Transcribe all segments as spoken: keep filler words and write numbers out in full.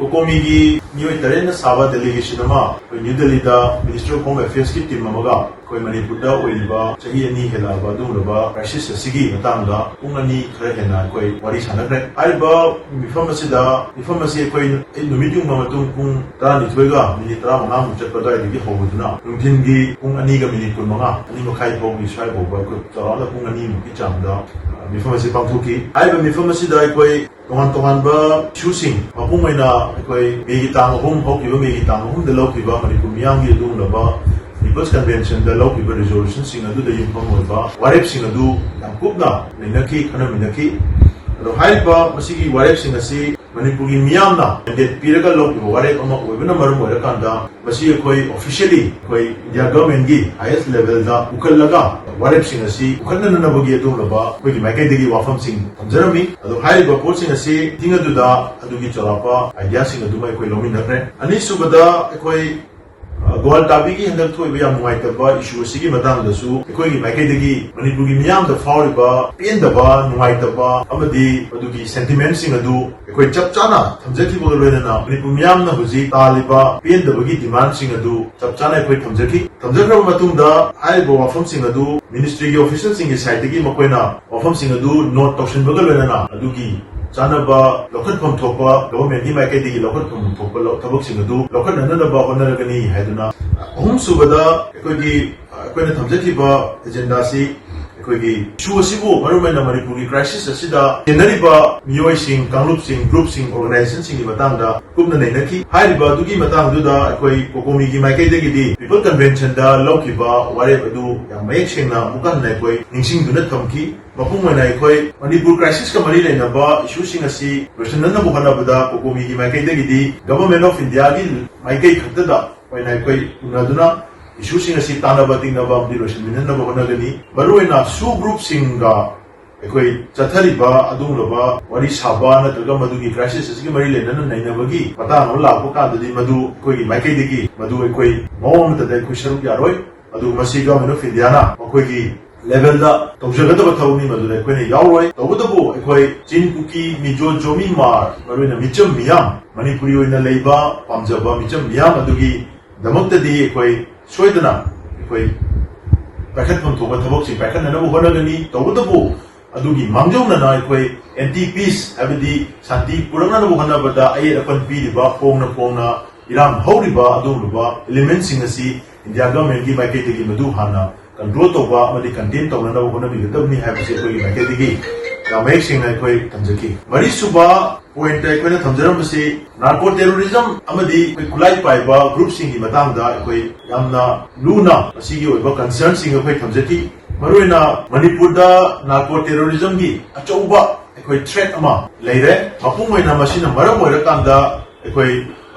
ꯀꯣꯀꯣꯃꯤꯒꯤ ꯃꯤꯑꯣꯏ ꯇꯔꯦꯠꯅ ꯁꯥꯕ ꯗꯦꯂꯤꯒꯦꯁꯟ ꯑꯃ ꯑꯩꯈꯣꯏ ꯅ꯭ꯌꯨ ꯗꯦꯜꯂꯤꯗ ꯃꯤꯅꯤꯁꯇ꯭ꯔꯤ ꯑꯣꯐ ꯍꯣꯝ ꯑꯦꯐꯤꯌꯔꯁꯀꯤ ꯇꯤꯝ ꯑꯃꯒ ꯑꯩꯈꯣꯏ ꯃꯅꯤꯄꯨꯔꯗ ꯑꯣꯏꯔꯤꯕ ꯆꯍꯤ ꯑꯅꯤ ꯍꯦꯜꯂꯛꯑꯕ ꯑꯗꯨꯒꯨꯝꯂꯕ ꯀ꯭ꯔꯥꯏꯁꯤꯁ ꯑꯁꯤꯒꯤ ꯃꯇꯥꯡꯗ ꯄꯨꯡ ꯑꯅꯤ ꯈꯔ ꯍꯦꯟꯅ ꯑꯩꯈꯣꯏ ꯋꯥꯔꯤ ꯁꯥꯟꯅꯈ꯭ꯔꯦ꯫ ꯍꯥꯏꯔꯤꯕ ꯃꯤꯐꯝ ꯑꯁꯤꯗ, ꯃꯤꯐꯝ ꯑꯁꯤ ꯑꯩꯈꯣꯏ ꯑꯩ ꯅꯨꯃꯤꯠ ꯌꯨꯡꯕ ꯃꯇꯨꯡ ꯄꯨꯡ ꯇꯔꯥꯅꯤꯊꯣꯏꯒ ꯃꯤꯅꯤꯠ ꯇꯔꯥꯃꯉꯥꯃꯨꯛ ꯆꯠꯄ ꯑꯗꯨꯋꯥꯏꯗꯒꯤ ꯍꯧꯕꯗꯨꯅ ꯅꯨꯡꯊꯤꯟꯒꯤ ꯄꯨꯡ ꯑꯅꯤꯒ ꯃꯤꯅꯤꯠ ꯀꯨꯟꯃꯉꯥ, ꯑꯅꯤ ꯃꯈꯥꯏ ꯐꯥꯎꯒꯤ ꯁ꯭ꯋꯥꯏ ꯐꯥꯎꯕ ꯑꯩꯈꯣꯏ ꯆꯥꯎꯔꯥꯛꯅ ꯄꯨꯡ ꯑꯅꯤꯃꯨꯛꯀꯤ ꯆꯥꯡꯗ, ꯑ, ꯃꯤꯐꯝ ꯑꯁꯤ ꯄꯥꯡꯊꯣꯛꯈꯤ꯫ ꯍꯥꯏꯔꯤꯕ ꯃꯤꯐꯝ ꯑꯁꯤꯗ ꯑꯩꯈꯣꯏ ꯇꯣꯉꯥꯟ ꯇꯣꯉꯥꯟꯕ ꯏꯁꯨꯁꯤꯡ, ꯃꯄꯨꯡ ꯑꯣꯏꯅ ꯑꯩꯈꯣꯏ ꯃꯦꯒꯤ ꯇꯥꯡ ꯑꯍꯨꯝ, ꯍꯧꯈꯤꯕ ꯃꯦꯒꯤ ꯇꯥꯡ ꯑꯍꯨꯝꯗ ꯂꯧꯈꯤꯕ ꯃꯅꯤꯄꯨꯔ ꯃꯤꯌꯥꯝꯒꯤ ꯑꯗꯨꯒꯨꯝꯂꯕ ꯄꯤꯄꯜꯁ ꯀꯟꯚꯦꯟꯁꯟꯗ ꯂꯧꯈꯤꯕ ꯔꯤꯖꯣꯂꯨꯁꯟꯁꯤꯡ ꯑꯗꯨꯗ ꯌꯨꯝꯐꯝ ꯑꯣꯏꯕ ꯋꯥꯔꯦꯞꯁꯤꯡ ꯑꯗꯨ ꯌꯥꯝ ꯀꯨꯞꯅ ꯅꯩꯅꯈꯤ, ꯈꯟꯅꯃꯤꯟꯅꯈꯤ꯫ ꯑꯗꯣ ꯍꯥꯏꯔꯤꯕ ꯃꯁꯤꯒꯤ ꯋꯥꯔꯦꯞꯁꯤꯡ ꯑꯁꯤ ꯃꯅꯤꯄꯨꯔꯒꯤ ꯃꯤꯌꯥꯝꯅ ꯃꯦꯟꯗꯦꯠ ꯄꯤꯔꯒ ꯂꯧꯈꯤꯕ ꯋꯥꯔꯦꯞ ꯑꯃ ꯑꯣꯏꯕꯅ ꯃꯔꯝ ꯑꯣꯏꯔꯀꯥꯟꯗ, ꯃꯁꯤ ꯑꯩꯈꯣꯏ ꯑꯣꯐꯤꯁꯤꯌꯦꯜꯂꯤ ꯑꯩꯈꯣꯏ ꯏꯟꯗꯤꯌꯥ ꯒꯚꯔꯟꯃꯦꯟꯒꯤ ꯍꯥꯏꯌꯦꯁ ꯂꯦꯚꯦꯜꯗ ꯄꯨꯈꯠꯂꯒ ꯋꯥꯔꯦꯞꯁꯤꯡ ꯑꯁꯤ ꯄꯨꯈꯠꯅꯅꯕꯒꯤ ꯑꯗꯨꯒꯨꯝꯂꯕ ꯑꯩꯈꯣꯏꯒꯤ ꯃꯥꯏꯀꯩꯗꯒꯤ ꯋꯥꯐꯝꯁꯤꯡ ꯊꯝꯖꯔꯝꯃꯤ꯫ ꯑꯗꯣ ꯍꯥꯏꯔꯤꯕ ꯄꯣꯠꯁꯤꯡ ꯑꯁꯤ ꯃꯤꯇꯤꯡ ꯑꯗꯨꯗ ꯑꯗꯨꯒꯤ ꯆꯥꯎꯔꯥꯛꯄ ꯑꯥꯏꯗꯤꯌꯥꯁꯤꯡ ꯑꯗꯨꯃ ꯑꯩꯈꯣꯏ ꯂꯧꯃꯤꯟꯅꯈ꯭ꯔꯦ꯫ ꯑꯅꯤꯁꯨꯕꯗ, ꯑꯩꯈꯣꯏ, ꯑ, ꯒꯣꯋꯥꯜ ꯇꯥꯕꯤꯒꯤ ꯍꯟꯗꯛ ꯊꯣꯛꯏꯕ ꯌꯥꯝ ꯅꯨꯡꯉꯥꯏꯇꯕ ꯏꯁꯨ ꯑꯁꯤꯒꯤ ꯃꯇꯥꯡꯗꯁꯨ ꯑꯩꯈꯣꯏꯒꯤ ꯃꯥꯏꯀꯩꯗꯒꯤ ꯃꯅꯤꯄꯨꯔꯒꯤ ꯃꯤꯌꯥꯝꯗ ꯐꯥꯎꯔꯤꯕ ꯄꯦꯟꯗꯕ, ꯅꯨꯡꯉꯥꯏꯇꯕ ꯑꯃꯗꯤ ꯃꯗꯨꯒꯤ ꯁꯦꯟꯇꯤꯃꯦꯟꯁꯤꯡ ꯑꯗꯨ ꯑꯩꯈꯣꯏ ꯆꯞ ꯆꯥꯅ ꯊꯝꯖꯈꯤꯕꯒ ꯂꯣꯏꯅꯅ ꯃꯅꯤꯄꯨꯔ ꯃꯤꯌꯥꯝꯅ ꯍꯧꯖꯤꯛ ꯇꯥꯜꯂꯤꯕ ꯄꯦꯟꯗꯕꯒꯤ ꯗꯤꯃꯥꯟꯁꯤꯡ ꯑꯗꯨ ꯆꯞ ꯆꯥꯅ ꯑꯩꯈꯣꯏ ꯊꯝꯖꯈꯤ꯫ ꯊꯝꯖꯈ꯭ꯔꯕ ꯃꯇꯨꯡꯗ ꯍꯥꯏꯔꯤꯕ ꯋꯥꯐꯝꯁꯤꯡ ꯑꯗꯨ ꯃꯤꯅꯤꯁꯇ꯭ꯔꯤꯒꯤ ꯑꯣꯐꯤꯁꯤꯌꯦꯜꯁꯤꯡꯒꯤ ꯁꯥꯏꯠꯇꯒꯤ ꯃꯈꯣꯏꯅ ꯋꯥꯐꯝꯁꯤꯡ ꯑꯗꯨ ꯅꯣꯠ ꯇꯧꯁꯤꯟꯕꯒ ꯂꯣꯏꯅꯅ ꯑꯗꯨꯒꯤ ꯆꯥꯅꯕ ꯂꯧꯈꯠꯐꯝ ꯊꯣꯛꯄ ꯒꯚꯔꯟꯃꯦꯟꯒꯤ ꯃꯥꯏꯀꯩꯗꯒꯤ ꯂꯧꯈꯠꯐꯝ ꯊꯣꯛꯄ ꯂꯧ-, ꯊꯕꯛꯁꯤꯡ ꯑꯗꯨ ꯂꯧꯈꯠꯅꯅꯕ ꯍꯣꯠꯅꯔꯒꯅꯤ ꯍꯥꯏꯗꯨꯅ, ꯑꯍꯨꯝꯁꯨꯕꯗ ꯑꯩꯈꯣꯏꯒꯤ, ꯑ, ꯑꯩꯈꯣꯏꯅ ꯊꯝꯖꯈꯤꯕ ꯑꯦꯖꯦꯟꯗꯥꯁꯤ ꯑꯩꯈꯣꯏꯒꯤ ꯏꯁꯨ ꯑꯁꯤꯕꯨ ꯃꯔꯨꯑꯣꯏꯅ ꯃꯅꯤꯄꯨꯔꯒꯤ ꯀ꯭ꯔꯥꯏꯁꯤꯁ ꯑꯁꯤꯗ ꯆꯦꯟꯅꯔꯤꯕ ꯃꯤꯑꯣꯏꯁꯤꯡ, ꯀꯥꯡꯂꯨꯞꯁꯤꯡ, ꯒ꯭ꯔꯨꯞꯁꯤꯡ, ꯑꯣꯔꯒꯅꯥꯏꯖꯦꯁꯟꯁꯤꯡꯒꯤ ꯃꯇꯥꯡꯗ ꯀꯨꯞꯅ ꯅꯩꯅꯈꯤ꯫ ꯍꯥꯏꯔꯤꯕ ꯑꯗꯨꯒꯤ ꯃꯇꯥꯡꯗꯨꯗ ꯑꯩꯈꯣꯏ ꯀꯣꯀꯣꯃꯤꯒꯤ ꯃꯥꯏꯀꯩꯗꯒꯤꯗꯤ ꯄꯤꯄꯜ ꯀꯟꯚꯦꯟꯁꯟꯗ ꯂꯧꯈꯤꯕ ꯋꯥꯔꯦꯞ ꯑꯗꯨ ꯌꯥꯝ ꯃꯌꯦꯛ ꯁꯦꯡꯅ ꯑꯃꯨꯛꯀ ꯍꯟꯅ ꯑꯩꯈꯣꯏ ꯅꯤꯡꯁꯤꯡꯗꯨꯅ ꯊꯝꯈꯤ꯫ ꯃꯄꯨꯡ ꯑꯣꯏꯅ ꯑꯩꯈꯣꯏ ꯃꯅꯤꯄꯨꯔ ꯀ꯭ꯔꯥꯏꯁꯤꯁꯀ ꯃꯔꯤ ꯂꯩꯅꯕ ꯏꯁꯨꯁꯤꯡ ꯑꯁꯤ ꯂꯣꯏꯁꯤꯟꯅꯅꯕ ꯍꯣꯠꯅꯕꯗ ꯀꯣꯀꯣꯃꯤꯒꯤ ꯃꯥꯏꯀꯩꯗꯒꯤꯗꯤ ꯒꯚꯔꯟꯃꯦꯟ ꯑꯣꯐ ꯏꯟꯗꯤꯌꯥꯒꯤ ꯃꯥꯏꯀꯩ ꯈꯛꯇꯗ ꯑꯣꯏꯅ ꯑꯩꯈꯣꯏ ꯎꯅꯗꯨꯅ ꯏꯁꯨꯁꯤꯡ ꯑꯁꯤ ꯇꯥꯟꯅꯕ ꯇꯤꯛꯅꯕ ꯑꯃꯗꯤ ꯂꯣꯏꯁꯤꯟꯃꯤꯟꯅꯅꯕ ꯍꯣꯠꯅꯒꯅꯤ꯫ ꯃꯔꯨꯑꯣꯏꯅ ꯁꯨ ꯒ꯭ꯔꯨꯞꯁꯤꯡꯒ ꯑꯩꯈꯣꯏ ꯆꯠꯊꯔꯤꯕ ꯑꯗꯨꯒꯨꯝꯂꯕ ꯋꯥꯔꯤ ꯁꯥꯕ ꯅꯠꯇ꯭ꯔꯒ ꯃꯗꯨꯒꯤ ꯀ꯭ꯔꯥꯏꯁꯤꯁ ꯑꯁꯤꯒꯤ ꯃꯔꯤ ꯂꯩꯅꯅ ꯅꯩꯅꯕꯒꯤ ꯃꯇꯥꯡ ꯑꯃ ꯂꯥꯛꯄ ꯀꯥꯟꯗꯗꯤ ꯃꯗꯨ ꯑꯩꯈꯣꯏꯒꯤ ꯃꯥꯏꯀꯩꯗꯒꯤ ꯃꯗꯨ ꯑꯩꯈꯣꯏ ꯃꯑꯣꯡ ꯑꯃꯠꯇꯗ ꯑꯩꯈꯣꯏ ꯁꯔꯨꯛ ꯌꯥꯔꯣꯏ꯫ ꯑꯗꯨ ꯃꯁꯤ ꯒꯚꯔꯟꯃꯦꯟ ꯑꯣꯐ ꯏꯟꯗꯤꯌꯥꯅ ꯃꯈꯣꯏꯒꯤ ꯂꯦꯚꯦꯜꯗ ꯇꯧꯖꯒꯗꯕ ꯊꯕꯛꯅꯤ, ꯃꯗꯨꯗ ꯑꯩꯈꯣꯏꯅ ꯌꯥꯎꯔꯣꯏ꯫ ꯇꯧꯕꯇꯕꯨ ꯑꯩꯈꯣꯏ ꯆꯤꯟ, ꯀꯨꯀꯤ, ꯃꯤꯖꯣ, ꯖꯣꯃꯤ, ꯃꯥꯔ, ꯃꯔꯨꯑꯣꯏꯅ ꯃꯤꯆꯝ ꯃꯤꯌꯥꯝ, ꯃꯅꯤꯄꯨꯔꯤ ꯑꯣꯏꯅ ꯂꯩꯕ ꯄꯥꯝꯖꯕ ꯃꯤꯆꯝ ꯃꯤꯌꯥꯝ ꯑꯗꯨꯒꯤꯗꯃꯛꯇꯗꯤ ꯑꯩꯈꯣꯏ ꯁꯣꯏꯗꯅ ꯑꯩꯈꯣꯏ ꯄꯥꯏꯈꯠꯐꯝ ꯊꯣꯛꯄ ꯊꯕꯛꯁꯤꯡ ꯄꯥꯏꯈꯠꯅꯅꯕ ꯍꯣꯠꯅꯒꯅꯤ꯫ ꯇꯧꯕꯇꯕꯨ ꯑꯗꯨꯒꯤ ꯃꯥꯡꯖꯧꯅꯅ ꯑꯩꯈꯣꯏ ꯑꯦꯟꯇꯤ ꯄꯤꯁ, ꯍꯥꯏꯕꯗꯤ ꯁꯥꯟꯇꯤ ꯄꯨꯔꯛꯅꯅꯕ ꯍꯣꯠꯅꯕꯗ ꯑꯌꯦꯠ ꯑꯄꯟ ꯄꯤꯔꯤꯕ, ꯐꯣꯡꯅ ꯐꯣꯡꯅ ꯏꯔꯥꯡ ꯍꯧꯔꯤꯕ ꯑꯗꯨꯒꯨꯝꯂꯕ ꯏꯂꯤꯃꯦꯟꯁꯤꯡ ꯑꯁꯤ ꯏꯟꯗꯤꯌꯥ ꯒꯚꯔꯟꯃꯦꯟꯒꯤ ꯃꯥꯏꯀꯩꯗꯒꯤ ꯃꯗꯨ ꯍꯥꯟꯅ ꯀꯟꯇ꯭ꯔꯣꯜ ꯇꯧꯕ ꯑꯃꯗꯤ ꯀꯟꯇꯦꯟ ꯇꯧꯅꯅꯕ ꯍꯣꯠꯅꯕꯤꯒꯗꯕꯅꯤ ꯍꯥꯏꯕꯁꯤ ꯑꯩꯈꯣꯏꯒꯤ ꯃꯥꯏꯀꯩꯗꯒꯤ ꯌꯥꯝ ꯃꯌꯦꯛ ꯁꯦꯡꯅ ꯑꯩꯈꯣꯏ ꯊꯝꯖꯈꯤ꯫ ꯃꯔꯤꯁꯨꯕ ꯄꯣꯏꯟꯠꯇ ꯑꯩꯈꯣꯏꯅ ꯊꯝꯖꯔꯝꯕꯁꯤ ꯅꯥꯔꯀꯣ ꯇꯦꯔꯣꯔꯤꯖꯝ ꯑꯃꯗꯤ ꯑꯩꯈꯣꯏ ꯈꯨꯠꯂꯥꯏ ꯄꯥꯏꯕ ꯒ꯭ꯔꯨꯞꯁꯤꯡꯒꯤ ꯃꯇꯥꯡꯗ ꯑꯩꯈꯣꯏ ꯌꯥꯝꯅ ꯂꯨꯅ ꯃꯁꯤꯒꯤ ꯑꯣꯏꯕ ꯀꯟꯁꯔꯟꯁꯤꯡ ꯑꯩꯈꯣꯏ ꯊꯝꯖꯈꯤ꯫ ꯃꯔꯨꯑꯣꯏꯅ ꯃꯅꯤꯄꯨꯔꯗ ꯅꯥꯔꯀꯣ ꯇꯦꯔꯣꯔꯤꯖꯝꯒꯤ ꯑꯆꯧꯕ ꯑꯩꯈꯣꯏ ꯊ꯭ꯔꯦꯠ ꯑꯃ ꯂꯩꯔꯦ꯫ ꯃꯄꯨꯡ ꯑꯣꯏꯅ ꯃꯁꯤꯅ ꯃꯔꯝ ꯑꯣꯏꯔꯀꯥꯟꯗ ꯑꯩꯈꯣꯏ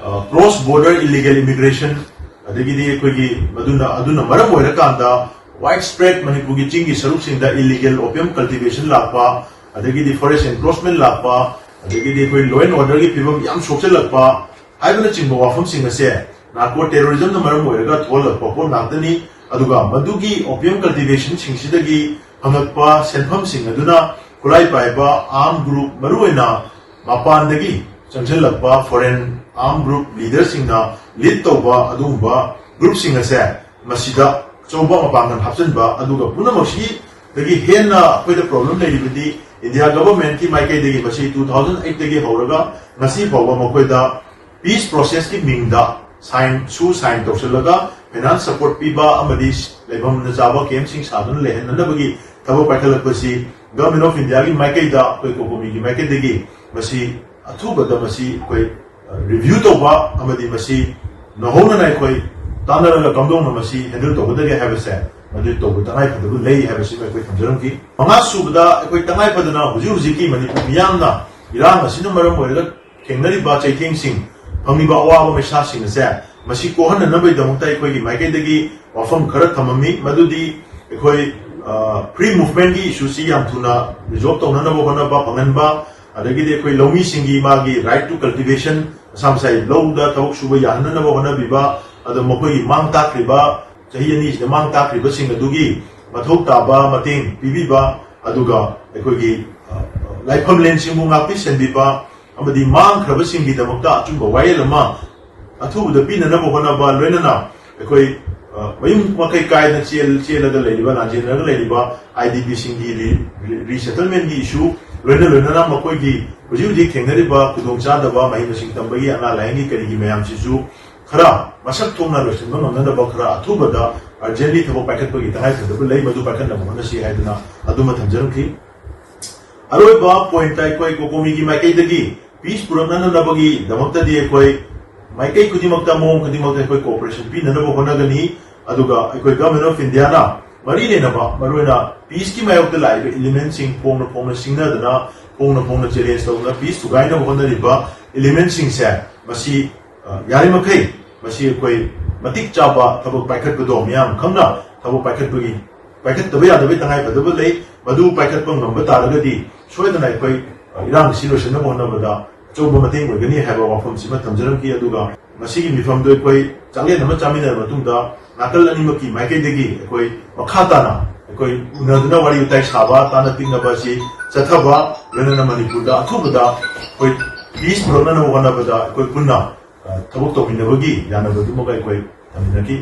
ꯀ꯭ꯔꯣꯁ ꯕꯣꯔꯗꯔ ꯏꯂꯤꯒꯦꯜ ꯏꯃꯤꯒ꯭ꯔꯦꯁꯟ, ꯑꯗꯒꯤꯗꯤ ꯑꯩꯈꯣꯏꯒꯤ ꯃꯗꯨꯅ ꯑꯗꯨꯅ ꯃꯔꯝ ꯑꯣꯏꯔꯀꯥꯟꯗ ꯋꯥꯏꯗ ꯁ꯭ꯄ꯭ꯔꯦꯗ ꯃꯅꯤꯄꯨꯔꯒꯤ ꯆꯤꯡꯒꯤ ꯁꯔꯨꯛꯁꯤꯡꯗ ꯏꯂꯤꯒꯦꯜ ꯑꯣꯄꯤꯌꯝ ꯀꯜꯇꯤꯚꯦꯁꯟ ꯂꯥꯛꯄ, ꯑꯗꯒꯤꯗꯤ ꯐꯣꯔꯦꯁ ꯑꯦꯟꯀ꯭ꯔꯣꯆꯃꯦꯟ ꯂꯥꯛꯄ, ꯑꯗꯒꯤꯗꯤ ꯑꯩꯈꯣꯏ ꯂꯣ ꯑꯦꯟ ꯑꯣꯔꯗꯔꯒꯤ ꯐꯤꯕꯝ ꯌꯥꯝ ꯁꯣꯛꯆꯜꯂꯛꯄ ꯍꯥꯏꯕꯅꯆꯤꯡꯕ ꯋꯥꯐꯝꯁꯤꯡ ꯑꯁꯦ ꯅꯥꯔꯀꯣ ꯇꯦꯔꯣꯔꯤꯖꯝꯅ ꯃꯔꯝ ꯑꯣꯏꯔꯒ ꯊꯣꯛꯍꯜꯂꯛꯄ ꯄꯣꯠ ꯉꯥꯛꯇꯅꯤ꯫ ꯑꯗꯨꯒ ꯃꯗꯨꯒꯤ ꯑꯣꯄꯤꯌꯝ ꯀꯜꯇꯤꯚꯦꯁꯟꯁꯤꯡꯁꯤꯗꯒꯤ ꯐꯪꯂꯛꯄ ꯁꯦꯟꯐꯝꯁꯤꯡ ꯑꯗꯨꯅ ꯈꯨꯠꯂꯥꯏ ꯄꯥꯏꯕ ꯑꯥꯔꯝ ꯒ꯭ꯔꯨꯞ, ꯃꯔꯨꯑꯣꯏꯅ ꯃꯄꯥꯟꯗꯒꯤ ꯆꯪꯁꯤꯜꯂꯛꯄ ꯐꯣꯔꯦꯟ ꯑꯥꯔꯝ ꯒ꯭ꯔꯨꯞ ꯂꯤꯗꯔꯁꯤꯡꯅ ꯂꯤꯗ ꯇꯧꯕ ꯑꯗꯨꯒꯨꯝꯕ ꯒ꯭ꯔꯨꯞꯁꯤꯡ ꯑꯁꯦ ꯃꯁꯤꯗ ꯑꯆꯧꯕ ꯃꯄꯥꯡꯒꯜ ꯍꯥꯞꯆꯤꯟꯕ, ꯑꯗꯨꯒ ꯄꯨꯝꯅꯃꯛꯁꯤꯗꯒꯤ ꯍꯦꯟꯅ ꯑꯩꯈꯣꯏꯗ ꯄ꯭ꯔꯣꯕ꯭ꯂꯦꯝ ꯂꯩꯔꯤꯕꯗꯤ ꯏꯟꯗꯤꯌꯥ ꯒꯚꯔꯟꯃꯦꯟꯠꯀꯤ ꯃꯥꯏꯀꯩꯗꯒꯤ ꯃꯁꯤ ꯇꯨ ꯊꯥꯎꯖꯟ ꯑꯩꯠꯇꯒꯤ ꯍꯧꯔꯒ ꯉꯁꯤ ꯐꯥꯎꯕ ꯃꯈꯣꯏꯗ ꯄꯤꯁ ꯄ꯭ꯔꯣꯁꯦꯁꯀꯤ ꯃꯤꯡꯗ ꯁꯥꯏꯟ, ꯁꯨ ꯁꯥꯏꯟ ꯇꯧꯁꯤꯜꯂꯒ ꯐꯥꯏꯅꯥꯟꯁ ꯁꯄꯣꯔꯠ ꯄꯤꯕ ꯑꯃꯗꯤ ꯂꯩꯐꯝꯅ ꯆꯥꯕ ꯀꯦꯝꯞꯁꯤꯡ ꯁꯥꯗꯨꯅ ꯂꯩꯍꯟꯅꯅꯕꯒꯤ ꯊꯕꯛ ꯄꯥꯏꯈꯠꯂꯛꯄꯁꯤ ꯒꯚꯔꯟꯃꯦꯟꯠ ꯑꯣꯐ ꯏꯟꯗꯤꯌꯥꯒꯤ ꯃꯥꯏꯀꯩꯗ ꯑꯩꯈꯣꯏ ꯀꯣꯀꯣꯃꯤꯒꯤ ꯃꯥꯏꯀꯩꯗꯒꯤ ꯃꯁꯤ ꯑꯊꯨꯕꯗ ꯃꯁꯤ ꯑꯩꯈꯣꯏ ꯔꯤꯚ꯭ꯌꯨ ꯇꯧꯕ ꯑꯃꯗꯤ ꯃꯁꯤ ꯅꯧꯍꯧꯅꯅ ꯑꯩꯈꯣꯏ ꯇꯥꯟꯅꯔꯒ ꯀꯝꯗꯧꯅ ꯃꯁꯤ ꯍꯦꯟꯗꯜ ꯇꯧꯒꯗꯒꯦ ꯍꯥꯏꯕꯁꯦ ꯃꯗꯨ ꯇꯧꯕ ꯇꯉꯥꯏ ꯐꯗꯕ ꯂꯩ ꯍꯥꯏꯕꯁꯤꯃ ꯑꯩꯈꯣꯏ ꯊꯝꯖꯔꯝꯈꯤ꯫ ꯃꯉꯥ ꯁꯨꯕꯗ ꯑꯩꯈꯣꯏ ꯇꯉꯥꯏ ꯐꯗꯅ ꯍꯧꯖꯤꯛ ꯍꯧꯖꯤꯛꯀꯤ ꯃꯅꯤꯄꯨꯔ ꯃꯤꯌꯥꯝꯅ ꯏꯔꯥꯡ ꯑꯁꯤꯅ ꯃꯔꯝ ꯑꯣꯏꯔꯒ ꯊꯦꯡꯅꯔꯤꯕ ꯆꯩꯊꯦꯡꯁꯤꯡ, ꯐꯪꯂꯤꯕ ꯑꯋꯥꯕ ꯃꯩꯁꯥꯁꯤꯡ ꯑꯁꯦ ꯃꯁꯤ ꯀꯣꯛꯍꯟꯅꯅꯕꯒꯤꯗꯃꯛꯇ ꯑꯩꯈꯣꯏꯒꯤ ꯃꯥꯏꯀꯩꯗꯒꯤ ꯋꯥꯐꯝ ꯈꯔ ꯊꯝꯃꯝꯃꯤ, ꯃꯗꯨꯗꯤ ꯑꯩꯈꯣꯏ ꯐ꯭ꯔꯤ ꯃꯨꯚꯃꯦꯟꯠꯀꯤ ꯏꯁꯨꯁꯤ ꯌꯥꯝ ꯊꯨꯅ ꯔꯤꯖꯣꯜꯕ ꯇꯧꯅꯅꯕ ꯍꯣꯠꯅꯕ, ꯐꯪꯍꯟꯕ, ꯑꯗꯒꯤꯗꯤ ꯑꯩꯈꯣꯏ ꯂꯧꯃꯤꯁꯤꯡꯒꯤ ꯃꯥꯒꯤ ꯔꯥꯏꯠ ꯇꯨ ꯀꯜꯇꯤꯚꯦꯁꯟ, ꯃꯁꯥ ꯃꯁꯥꯒꯤ ꯂꯧꯗ ꯊꯕꯛ ꯁꯨꯕ ꯌꯥꯍꯟꯅꯅꯕ ꯍꯣꯠꯅꯕꯤꯕ, ꯑꯗꯣ ꯃꯈꯣꯏꯒꯤ ꯃꯥꯡ ꯇꯥꯛꯈ꯭ꯔꯤꯕ, ꯆꯍꯤ ꯑꯅꯤꯁꯤꯗ ꯃꯥꯡ ꯇꯥꯛꯈ꯭ꯔꯤꯕꯁꯤꯡ ꯑꯗꯨꯒꯤ ꯃꯊꯧ ꯇꯥꯕ ꯃꯇꯦꯡ ꯄꯤꯕꯤꯕ, ꯑꯗꯨꯒ ꯑꯩꯈꯣꯏꯒꯤ ꯂꯥꯏꯐꯝꯂꯦꯟꯁꯤꯡꯕꯨ ꯉꯥꯛꯄꯤ ꯁꯦꯟꯕꯤꯕ ꯑꯃꯗꯤ ꯃꯥꯡꯈ꯭ꯔꯕꯁꯤꯡꯒꯤꯗꯃꯛꯇ ꯑꯆꯨꯝꯕ ꯋꯥꯌꯦꯜ ꯑꯃ ꯑꯊꯨꯕꯗ ꯄꯤꯅꯅꯕ ꯍꯣꯠꯅꯕ, ꯂꯣꯏꯅꯅ ꯑꯩꯈꯣꯏ ꯃꯌꯨꯝ ꯃꯀꯩ ꯀꯥꯏꯗꯅ ꯆꯦꯜꯂꯒ ꯂꯩꯔꯤꯕ, ꯂꯥꯟꯖꯦꯟꯅꯔꯒ ꯂꯩꯔꯤꯕ IDPꯁꯤꯡꯒꯤ resettlementꯀꯤ issue, ꯂꯣꯏꯅ ꯂꯣꯏꯅꯅ ꯃꯈꯣꯏꯒꯤ ꯍꯧꯖꯤꯛ ꯍꯧꯖꯤꯛ ꯊꯦꯡꯅꯔꯤꯕ ꯈꯨꯗꯣꯡꯆꯥꯗꯕ, ꯃꯍꯩ ꯃꯁꯤꯡ ꯇꯝꯕꯒꯤ, ꯑꯅꯥ ꯂꯥꯏꯌꯦꯡꯒꯤ, ꯀꯔꯤꯒꯤ ꯃꯌꯥꯝꯁꯤꯁꯨ ꯈꯔ ꯃꯁꯛ ꯊꯣꯛꯅ ꯂꯣꯏꯁꯤꯟꯕ ꯉꯝꯅꯅꯕ ꯈꯔ ꯑꯊꯨꯕꯗ urgently ꯊꯕꯛ ꯄꯥꯏꯈꯠꯄꯒꯤ ꯇꯉꯥꯏꯐꯗꯕ ꯂꯩ, ꯃꯗꯨ ꯄꯥꯏꯈꯠꯅꯕ ꯍꯣꯠꯅꯁꯤ ꯍꯥꯏꯗꯨꯅ ꯑꯗꯨꯃ ꯊꯝꯖꯔꯝꯈꯤ꯫ ꯑꯔꯣꯏꯕ pointꯇ ꯑꯩꯈꯣꯏ COCOMIꯒꯤ ꯃꯥꯏꯀꯩꯗꯒꯤ peace ꯄꯨꯔꯛꯅꯅꯕꯒꯤ ꯗꯃꯛꯇꯗꯤ ꯑꯩꯈꯣꯏ ꯃꯥꯏꯀꯩ ꯈꯨꯗꯤꯡꯃꯛꯇ, ꯃꯑꯣꯡ ꯈꯨꯗꯤꯡꯃꯛꯇ ꯑꯩꯈꯣꯏ cooperation ꯄꯤꯅꯅꯕ ꯍꯣꯠꯅꯒꯅꯤ꯫ ꯑꯗꯨꯒ ꯑꯩꯈꯣꯏ Government of Indiaꯅ ꯃꯔꯤ ꯂꯩꯅꯕ, ꯃꯔꯨꯑꯣꯏꯅ peaceꯀꯤ ꯃꯥꯌꯣꯛꯇ ꯂꯥꯛꯏꯕ elementꯁꯤꯡ ꯐꯣꯡꯅ ꯐꯣꯡꯅ ꯁꯤꯡꯅꯗꯅ, ꯐꯣꯡꯅ ꯐꯣꯡꯅ challenge ꯇꯧꯗꯨꯅ peace ꯊꯨꯒꯥꯏꯅꯕ ꯍꯣꯠꯅꯔꯤꯕ elementꯁꯤꯡꯁꯦ, ꯃꯁꯤ ꯌꯥꯔꯤꯃꯈꯩ ꯃꯁꯤ ꯑꯩꯈꯣꯏ ꯃꯇꯤꯛ ꯆꯥꯕ ꯊꯕꯛ ꯄꯥꯏꯈꯠꯄꯗꯣ, ꯃꯤꯌꯥꯝ ꯈꯪꯅ ꯊꯕꯛ ꯄꯥꯏꯈꯠꯄꯒꯤ, ꯄꯥꯏꯈꯠꯇꯕ ꯌꯥꯗꯕꯒꯤ ꯇꯉꯥꯏꯐꯗꯕ ꯂꯩ꯫ ꯃꯗꯨ ꯄꯥꯏꯈꯠꯄ ꯉꯝꯕ ꯇꯥꯔꯒꯗꯤ ꯁꯣꯏꯗꯅ ꯑꯩꯈꯣꯏ ꯏꯔꯥꯡꯁꯤ ꯂꯣꯏꯁꯤꯟꯅꯕ ꯍꯣꯠꯅꯕꯗ ꯑꯆꯧꯕ ꯃꯇꯦꯡ ꯑꯣꯏꯒꯅꯤ ꯍꯥꯏꯕ ꯋꯥꯐꯝꯁꯤꯃ ꯊꯝꯖꯔꯝꯈꯤ꯫ ꯑꯗꯨꯒ ꯃꯁꯤꯒꯤ ꯃꯤꯐꯝꯗꯨ ꯑꯩꯈꯣꯏ ꯆꯥꯛꯂꯦꯟ ꯑꯃ ꯆꯥꯃꯤꯟꯅꯔꯕ ꯃꯇꯨꯡꯗ ꯅꯥꯀꯜ ꯑꯅꯤꯃꯛꯀꯤ ꯃꯥꯏꯀꯩꯗꯒꯤ ꯑꯩꯈꯣꯏ ꯃꯈꯥ ꯇꯥꯅ ꯑꯩꯈꯣꯏ ꯎꯅꯗꯨꯅ ꯋꯥꯔꯤ ꯋꯥꯇꯥꯏ ꯁꯥꯕ, ꯇꯥꯅ ꯇꯤꯛꯅꯕ ꯑꯁꯤ ꯆꯠꯊꯕ, ꯂꯣꯏꯅꯅ ꯃꯅꯤꯄꯨꯔꯗ ꯑꯊꯨꯕꯗ ꯑꯩꯈꯣꯏ peace ꯄꯨꯔꯛꯅꯅꯕ ꯍꯣꯠꯅꯕꯗ ꯑꯩꯈꯣꯏ ꯄꯨꯟꯅ ꯊꯕꯛ ꯇꯧꯃꯤꯟꯅꯕꯒꯤ ꯌꯥꯅꯕꯗꯨꯃꯒ ꯑꯩꯈꯣꯏ ꯊꯝꯃꯤꯟꯅꯈꯤ꯫